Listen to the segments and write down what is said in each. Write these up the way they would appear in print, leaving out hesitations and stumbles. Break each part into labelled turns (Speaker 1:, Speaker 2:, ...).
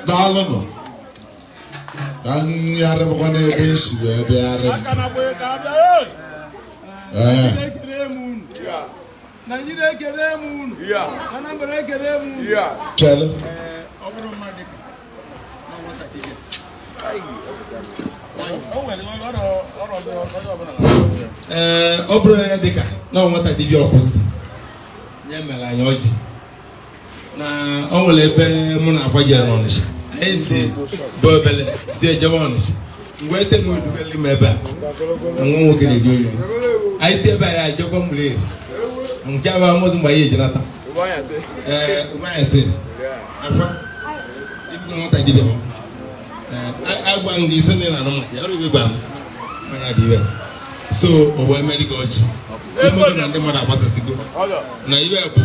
Speaker 1: Daalụnụ. Ka m gharịbakwa n'ebe e si wee bịarị m. Ee.
Speaker 2: Naijiria ekele m unu. Anambra ekele m unu.
Speaker 1: Chelu.
Speaker 2: Ọ bụrụ mmadụ ka na nwata dibịa. Ee, ọ bụrụ ya dịka na nwata dibịa Ọkụzụ ya mere anyị ọjị na o nwere ebe mụ na akwa jere n'Ọnịsha, anyị si bụ obele si ejebe Ọnịsha mgbe ese m edubeli m ebe a na nwa nwoke na-eji oriri, anyị si ebe a ya ejekwa Umuleri nke abụ amụzụ mgbe anyị ejenata. Ee, anyị si akwa ibido nwata dibịa, agwa m gị isi ndị na-anụ maka ya ọrụ ibe gwa m onye dị ibe so o wee meri gị ọchị imego na ndị mmadụ agbasasịgo na ibe bụ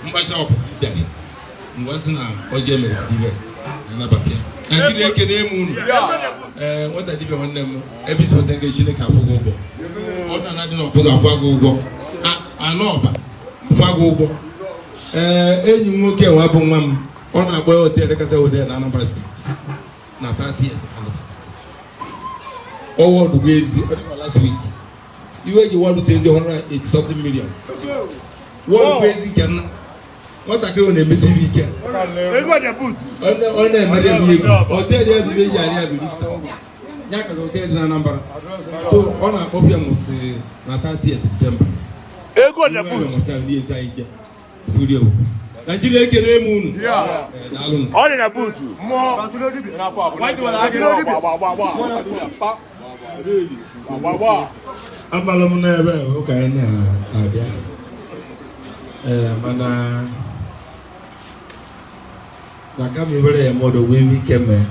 Speaker 2: mgbacha ọpụ bịara mgbe ọ sị na ọjị emere dibịa anabata ya. Naijiria ekene m unu. Ee, nwata dibịa nwanne m, ebe isi nweta nke Chineke akwụ gị ụgwọ, ọ na na dị n'Ọkụzụ akwụ gị ụgwọ, anọ ọba akwụ gị ụgwọ. Ee, enyi m nwoke nwa bụ nwa m, ọ na-agba hotel kasị hotel na Anambra steeti na 30th ọwa ọdụgụ ezi ọ dịka last week iwe ji wọdụ si ezi 180 something million wọdụgụ ezi nke nna nwatakịrị na-emesiri ike ọ na-emere m egwu hotel ya bụ ibe eji arị ya bụ lifta ya kaza hotel dị na Anambra, so ọ na-akpọpụ ya mụsị na 30th December Naijiria ekele m unu.
Speaker 3: Ọ dị na buutu.
Speaker 4: Amalụ m n'ebe ụka anyị na-abịa, ee, mana na kama ibere ya mmadụ wee ike mee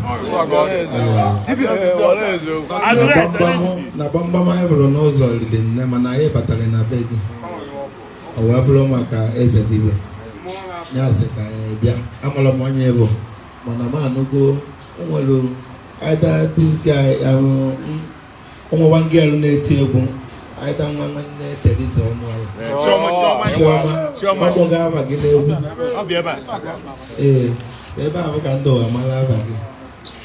Speaker 4: na gbamgbam anyị bụrụ n'ụzọ riri nne, mana anyị batara na be gị ọ wee bụrụ maka eze dibịa ya sị ka anyị bịa. Amara m onye bụ, mana m anụgo onwere either this guy, onwe one girl na-eti egwu, either nwa nwanne Teresa Ọnụọrụ Chioma ọkpọga aba gị n'egwu. Ee, ebe ahụ ka ndị ụwa mara aba gị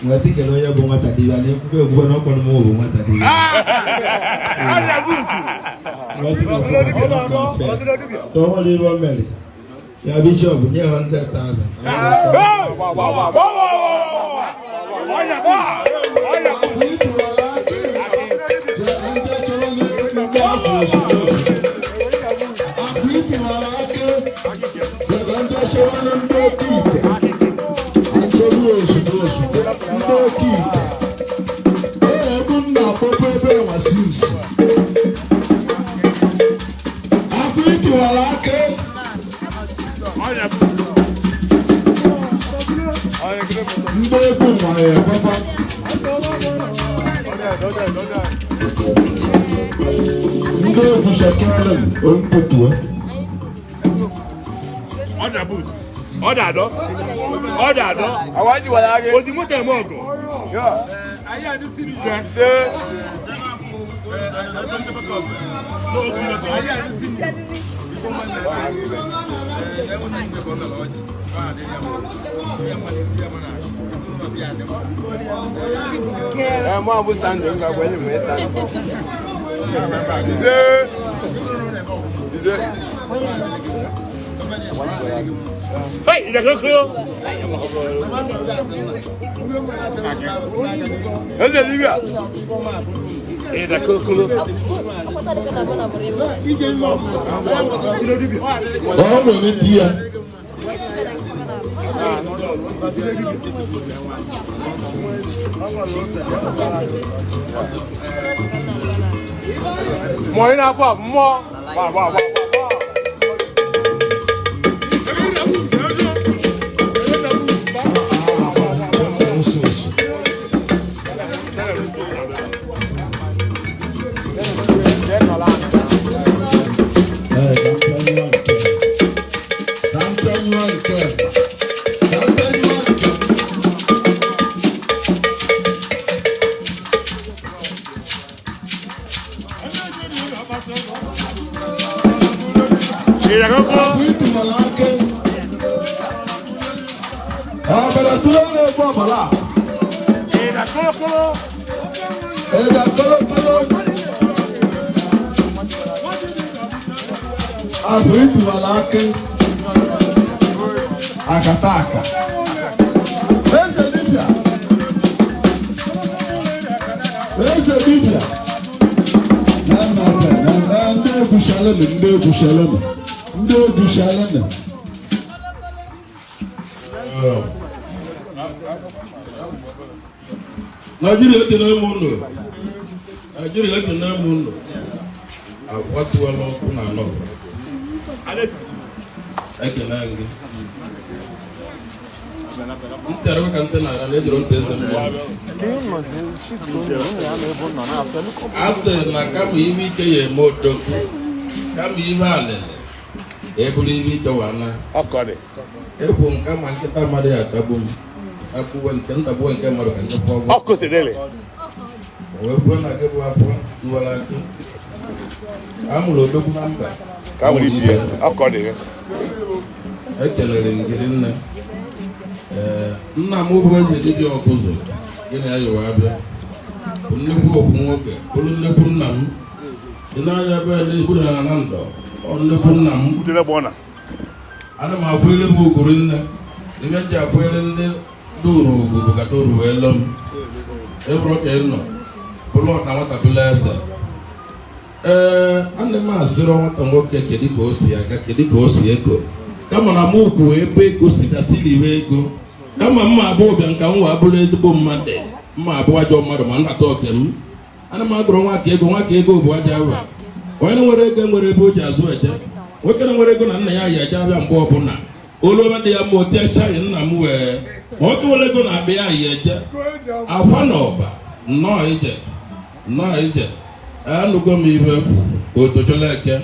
Speaker 4: nwee tikere onye bụ nwata dibịa na ekwukwe ekwukwe na ọkpọrọ m bụ nwata dibịa. So o nwere ibe o mere ya bishọp nye 100,000.
Speaker 1: Ndị egwu nwere ekwekwa ndị egwu shekere omputuo.
Speaker 3: Ọ da-adọ. Ọ da-adọ. Odi moto eme ọgụ. Ise. Hey, ìdàkọ́kọ́.
Speaker 5: Eze dibịa.
Speaker 3: Ìdàkọ́kọ́.
Speaker 1: Ọ nwere di ya.
Speaker 3: Mmụọ ị na-akpọ mmụọ. Gba gba gba.
Speaker 1: Ka m pịanyụọ nke a. Ka m pịanyụọ nke a. Ịda tụrụ na-egbu ọbara.
Speaker 3: Ịda kolokolo.
Speaker 1: Ịda kolokolo. Abụ itubala akị. Akata aka. Eze dibịa. Eze dibịa. Na ndị egwuchalụnụ, ndị egwuchalụnụ, ndị egwuchalụnụ.
Speaker 2: Naijiria ekene m unu. Naijiria ekene m unu. Akwatuola ọkụ na anọ. Ekene gị. Ntere ka nte na ala ejiro nte eze mmiri. A sị na kama ihe ike ya eme odogwu, kama ihe alịlị, eburu ihe ike wana.
Speaker 3: Ọkọdị.
Speaker 2: Ekwu m kama nkịta mmadụ ya atagbu m. Akwụkwọ nke ntagbuo nke mmadụ ka njekwa ọgwụ.
Speaker 3: Ọkụ sedele.
Speaker 2: Wee kwuo na gị bụ afọ tiwara akị. A mụrụ odogwu na mba.
Speaker 3: Ka nwere ibie. Ọkọdị.
Speaker 2: Ekelere m gịrị nne. Ee, nna m bụ eze dibịa ọkụzụ, gị na ya yiwa abịa. Bụ nnekwu okwu nwoke, bụrụ nnekwu nna m. Dị n'anya ebe a na-ekwu na na ndọ, ọ nnekwu nna m.
Speaker 3: Udele bụ ọna.
Speaker 2: Ana m akwụnyere m uguru nne. Ebe m ji akwụnyere ndị duru ugwu bụ ka duru wee lụ m. Ebụrụ ka ị nọ, bụrụ ọta nwata bụla eze. Ee, ana m asịrị nwata nwoke kedu ka o si aga, kedu ka o si eko. Kama na mụ kwuo ebe ego si bịa siriwe ego. Kama mma abụọ bịa nka m wee bụrụ ezigbo mmadụ, mma abụọ ajọ mmadụ ma nnata oke m. Ana m agụrụ nwaka ego, nwaka ego bụ aja awa. Onye nwere ego nwere ebe o ji azụ eje. Nwoke na nwere ego na nna ya yi eje abịa mgbe ọbụla. Olu ebe dị ya mma otie chaị nna m wee. Ma nwoke nwere ego na-akpa ya yi eje. Akwa na ọba, nnọọ ije, nnọọ ije. Anụgo m ibe kwu, otochola eke.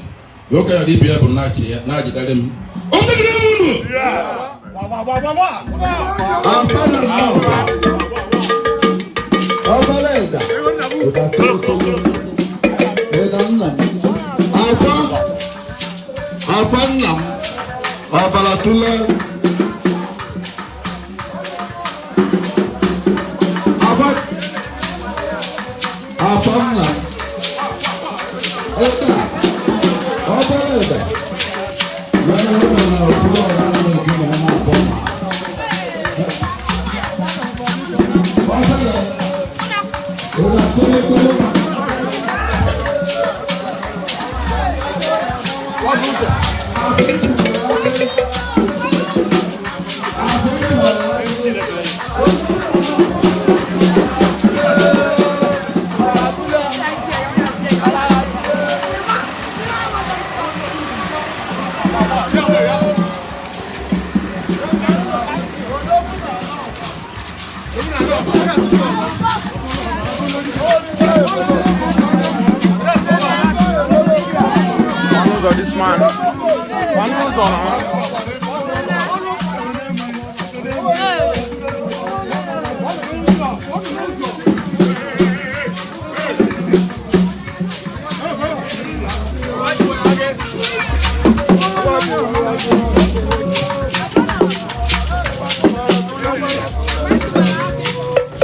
Speaker 2: Nwoke na ibe ya bụ na-achị ya, na-ajidere m. O megide m unu!
Speaker 1: Akwa na nnọọ. Ọbara ịda. Ịda kolokolo. Ịda nna m. Akwa. Akwa nna m. Ọbara tụle. Akwa. Akwa nna m. Ịda. Ọbara ịda. Wee hụ na ọbụla ọra na-eji na ọ na-abọ ma. Ọbara. Ịda kolokolo.
Speaker 3: One ụzọ this man. One ụzọ na.